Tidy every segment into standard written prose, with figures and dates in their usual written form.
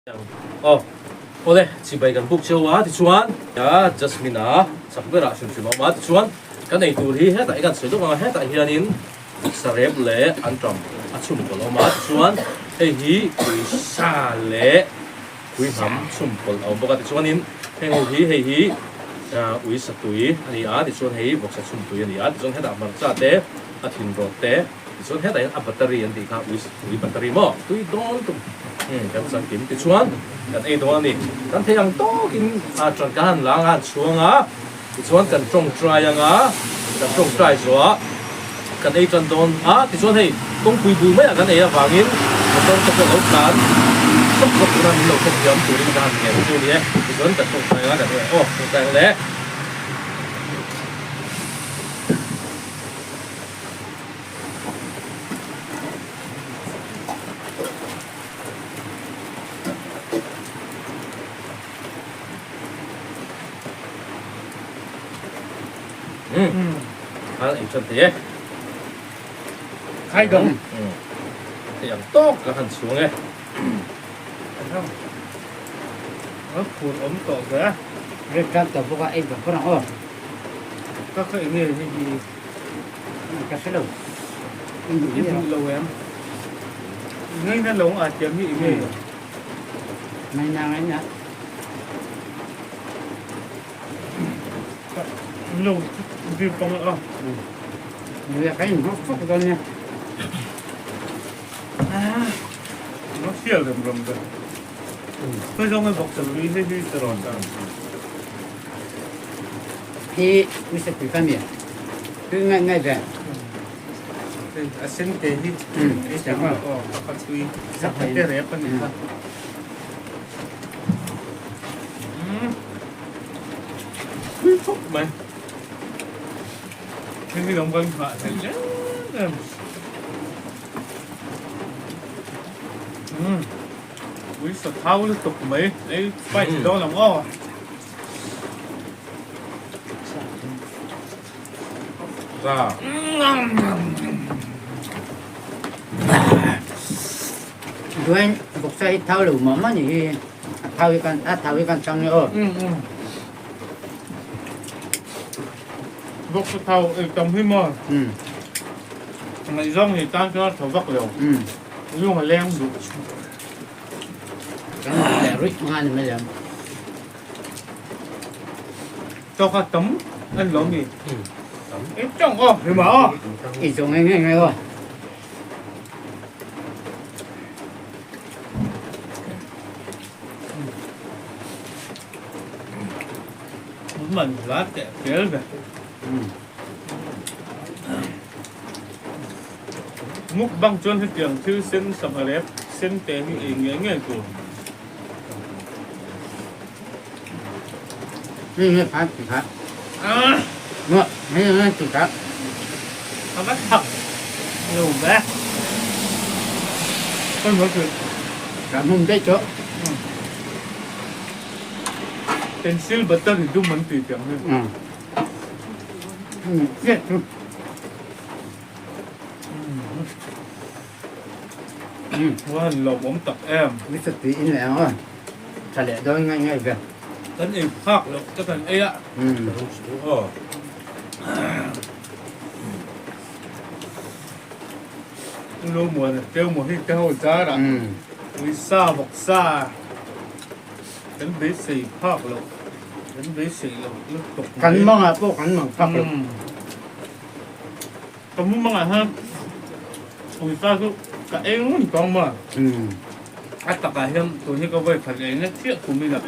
Aw awle chibai kan buk cheu a tichuan Jasmine a chak berah hrim hrim a awm a tichuan kan ei tur hi hetah hi kan sawi deuh ang a hetah hianin sarep leh anṭam a chhum pawlh a awm a tichuan hei hi puisa leh pui hnam chhum pawlh a awm bawk a tichuanin heng ho hi hei hi uisa tui a ni a tichuan hei vawksa chhum tui a ni a tichuan hetah hmarcha te a thinrawt te. Tichuan hetah hian a battery an tih kha ui ui battery maw tui dawn tum umm kan chang kim tichuan kan ei dawn a ni. Kan thei ang tawkin a ṭan kan han lang a han chhuang a tichuan kan ṭawngṭai ang a kan ṭawngṭai zawh a kan ei ṭan dawn a tichuan hei kawngpui bul maiah kan ei avangin motor te pawh lo tlan sawk sawk tura min lo hrethiam turin ka han ngen chu a ni e tichuan kan ṭawngṭai ang a kan ei ang aw ṭawngṭai ang le. An ei than thei e. Khai dong. Thei ang tawk ka han chhung e. A phur awm tawh ve. Red card tawh bawk a ei bawk bawk ang aw. Ka kha enge hei hi. Ka hre lo. I hmuh lo em? Ngaina lo a tiang hi enge? Ngaina ngaina. Lo vi pang a. Nuya ka in hawk fawk dawn nia. Nó sial rem rem ve. Tôi dong ai bok tui hei hi tiraw ta. Hi Mr. Tuikami tui ngai ngai ve. A sen te hi ei tam a aw a kha tui te rep a ni kha. Tui khawp mai. Hei hi lam kan nghah hlel em em. Ui sa thau lutuk mai ei spicy dawn ang aw. Duain vawksa hi thau lo mah mah ni hi a thau hi kan a thau hi kan chang ni aw. Vawksa thau ei tam hi maw. Ngaihzawng ni tan chuan a tha vak lo. Lung a leng duh. Kan leh ruih nga ni mai lem. Cho kha tam an lo mi. Ei chong aw hi ma aw. Ei chong ngai ngai ngai aw. Man la teh fel ve. Mukbang chuan hetiang thil sen sangha rep sen te hi ei ngei ngei tur. Hei hei kha ti kha. Ngọ hei hei ti kha. A va thak lo ve. Con nói chuyện. Cảm ơn đấy chỗ. Pencil butter hi dum an ti tiang hi. Wan lo awm tak em. Mi sa tui in leh ang aw. Tha leh dawn ngai ngai ve. Kan ei phak loh te kan ei a. Lu muan a teu maw hi te ho zar ah. Ui sa vawk sa kan beisei phak loh. Kan beisei loh lutuk mai. Kan mangah pawh kan mang phak loh. Ka mu mangah hian uisa chu ka ei ngun tawng maw. A takah hian tun hi ka vawi khat ei na chiah kum ila.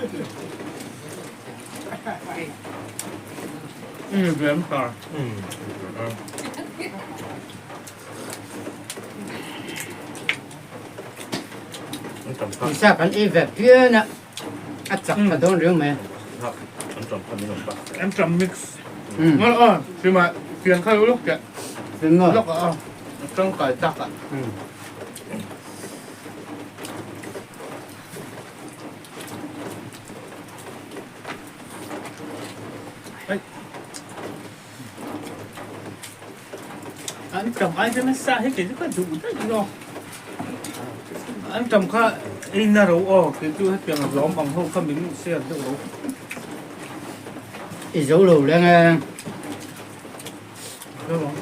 I ni ve em ta? Uisa kan ei ve phian a. A chak tha dawn riau mai. An ṭam mix. Ngaw aw, hrim ah fian kha luk teh. Lok ah aw, a ṭangkai tak ah. An ṭam ai hian a sa hi kei chu ka duh daih lo. An ṭam kha Ei na ro aw, kei chu hetiang a hlawm ang ho kha min share deuh ro. I zo lo leng e. Zo ang.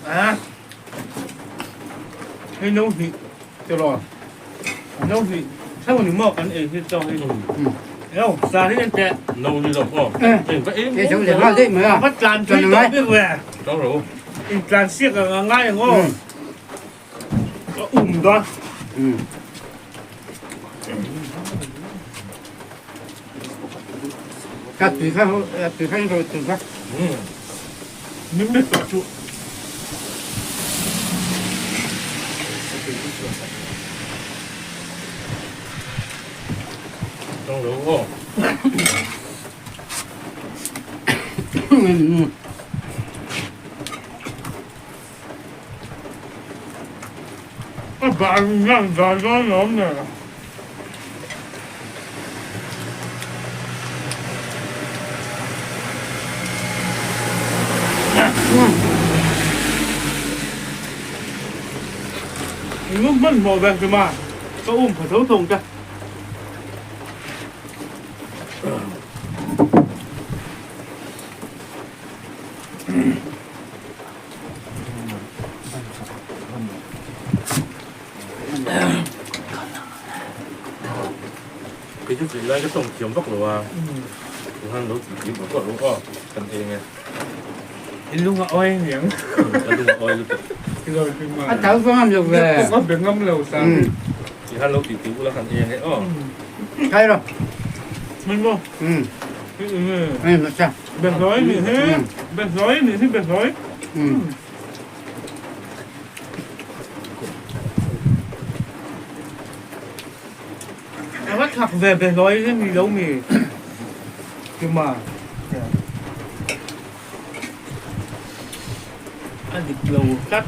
À. Hei no hnih tiraw no hnih theuh ni maw kan ei hi chaw hi eo sa hi en teh no ni lo aw eng ka em va tlan thui tawh bik ve in tlan siak ang a ngai ang aw ka um dawn. Ka tui kha tui kha in tui kha. Min mit tawh chu. Tang lo aw. A ban hian zai dawn lo nen. Eng hmanhmawh ve hrim a, ka um pha tho thawng che. Kei chu tih lai ka tawng thiam vak lo a, tuhan lo tih thiam vak lo aw kan eng e. I lung a awi aniang. Ka lung a awi lutuk. A tho vang am lo ve. A be ngam lo sa. Tihan lo tih tih ula kan eng e aw. Khai rawh. Min maw? Em sa. Behlawi nih hi. Behlawi nih hi behlawi. A va thak ve behlawi hi ni lo mi Kima. A dik lo tlat.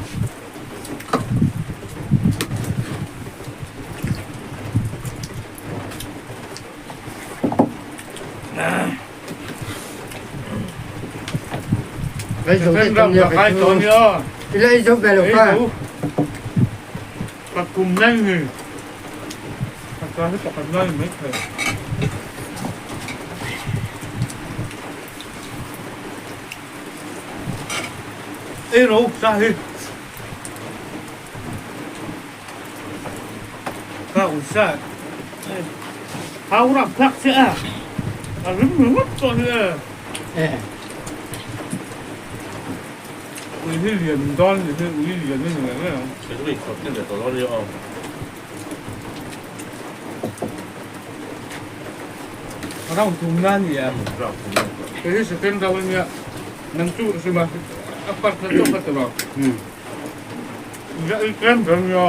Ei ro sa hi ka uisa hau rap thlak che a a rim ringawt pawh hi e ui hi lian dawn ni hi ui lian a ni ngei ngei ang. Kei chu ka inkhawp tlem ve tawh lo ania aw. Round thum na ni a. Round thum na. Kei hi second round ania nang chu sima a part na chauh ka ti lo. Ui tlem ber ania.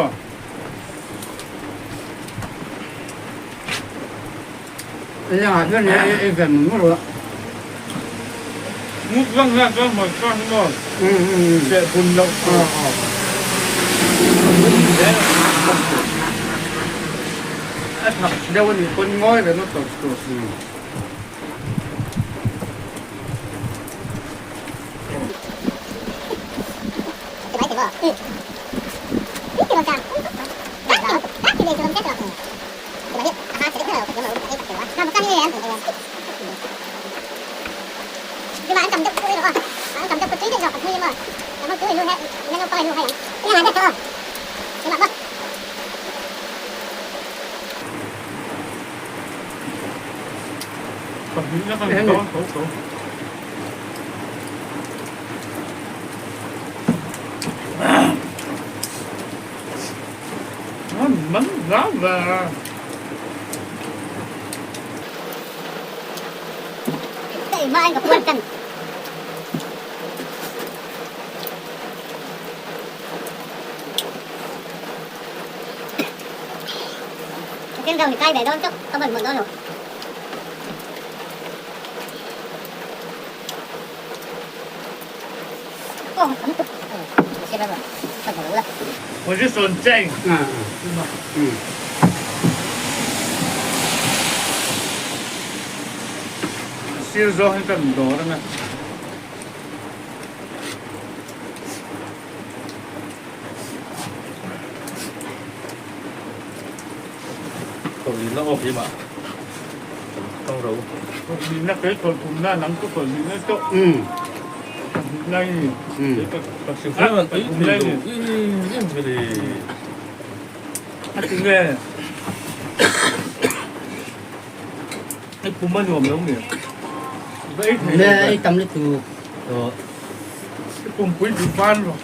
Nguk lang hian chuan hmai chuan hi maw seh bun loh tur a thak deuh a nih pawn ngawi reng a tawp tur. Pahnihna kan dawn tho tho. Man zau ve. Position change. sir zawng hi kan dawr anga. Thawhlihna aw keimah kan ro. Thawhlihna kei thawhlhumna nang chu thawhlihna chauh. Thawhlihna i ni. Thawhlihna i ni. A ti nge? I pum a nuam lo nge? Va ei thei lo Ei tam lutuk tawh. I pumpui duh ban rawh.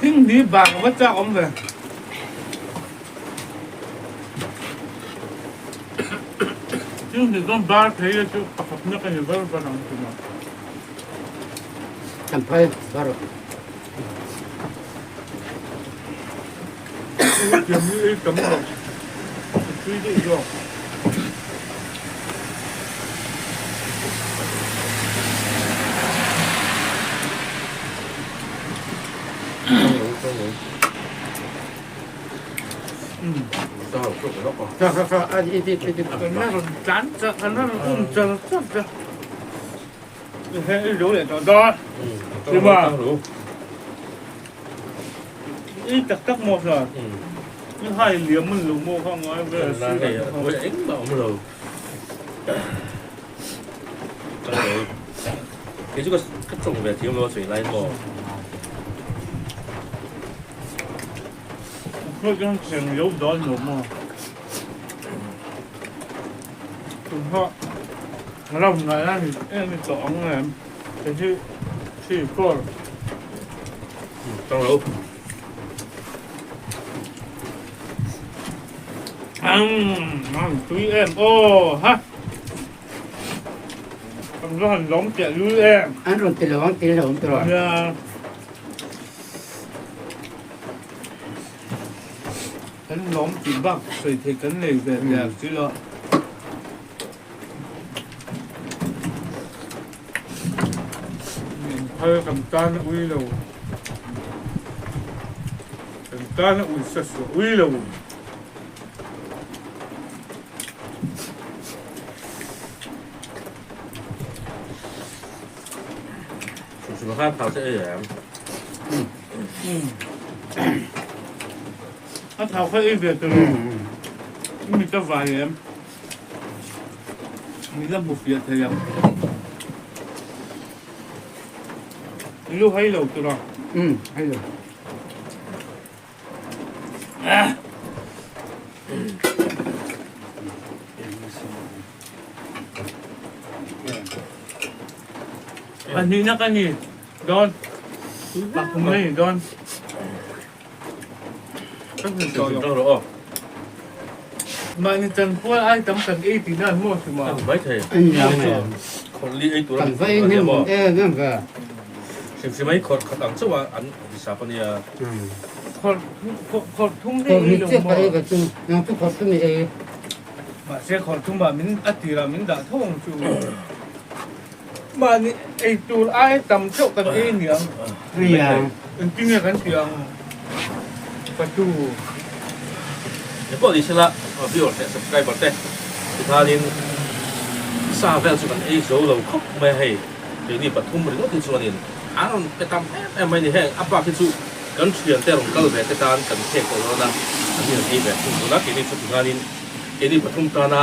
Thing ni bak a va chak awm ve. Thing ni chuan bar phei hi chu pakhat na ka ni var var ang chu ma. Kan phai bar. Tiam hi ei tam lo. Tui deuh zawk. I tak tak maw hla? I hai liam an lo maw kha ngai ve a si hei a tuai engmah awm lo. Kei chu ka tawng ve thiam lo a chei lai maw. Khoi kan cheng liu dawn lo maw. Tum ha ram ngai a ni em ni tawh ang em. Kei hi 3 4. Tawng lo. Ang tui em aw ha. Kan va han lawm teh lul em. An rawn ti lo ang ti lo awm tawh. Nia. Kan lawm tih bak sawi thei kan nei ve der si lo. Phal kan tan a ui lo. Kan tan a ui sa suah ui lo. A thau kha ei ve tur o. Mi ta vai em. Mi la hmu fiah thei ang. Lu hai lo tur a. Um, hai lo. Pahnihna ka ni dawn. Pathumna ni dawn. Mahni chanpual ai tam kan ei tih nan maw hrim a? Kan va ei hnem em em ve. Hrim hrim khawrh khat ang chauh a an hisap a nia. Khawrh khawrh thum hi ei lo maw? Nang chu khawrh thum i ei. Mahse khawrh thum ah min a tirah min dah tho ang chu. Mahni ei tur ai tam theuh kan ei niang. Engtin nge kan tih ang Patu. Eng pawh ni sela viewer leh subscriber te tikhanin sa vel chu kan ei zo lo khawp mai a hei keini pathum ringawt hi chuanin an rawn pe tam em em mai ni heng a bak hi chu kan thian te rawn kal ve te tan kan khek tawh dawn a an hi an ei ve thung dawn a keini chu tikhanin Keini pathum tana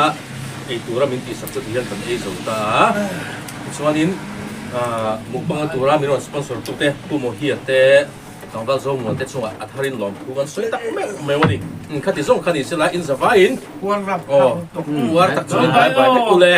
ei tura min tihsak chu tihian kan ei zo ta a, tichuanin mukbang tura min rawn sponsor tute Pu Mohia te tlangval Zomuan te chungah a tharin lawmthu kan sawi tak meuh meuh a ni. Khati zawng kha ni sela in zavaiin aw uar tak chuan bai bai vek ule.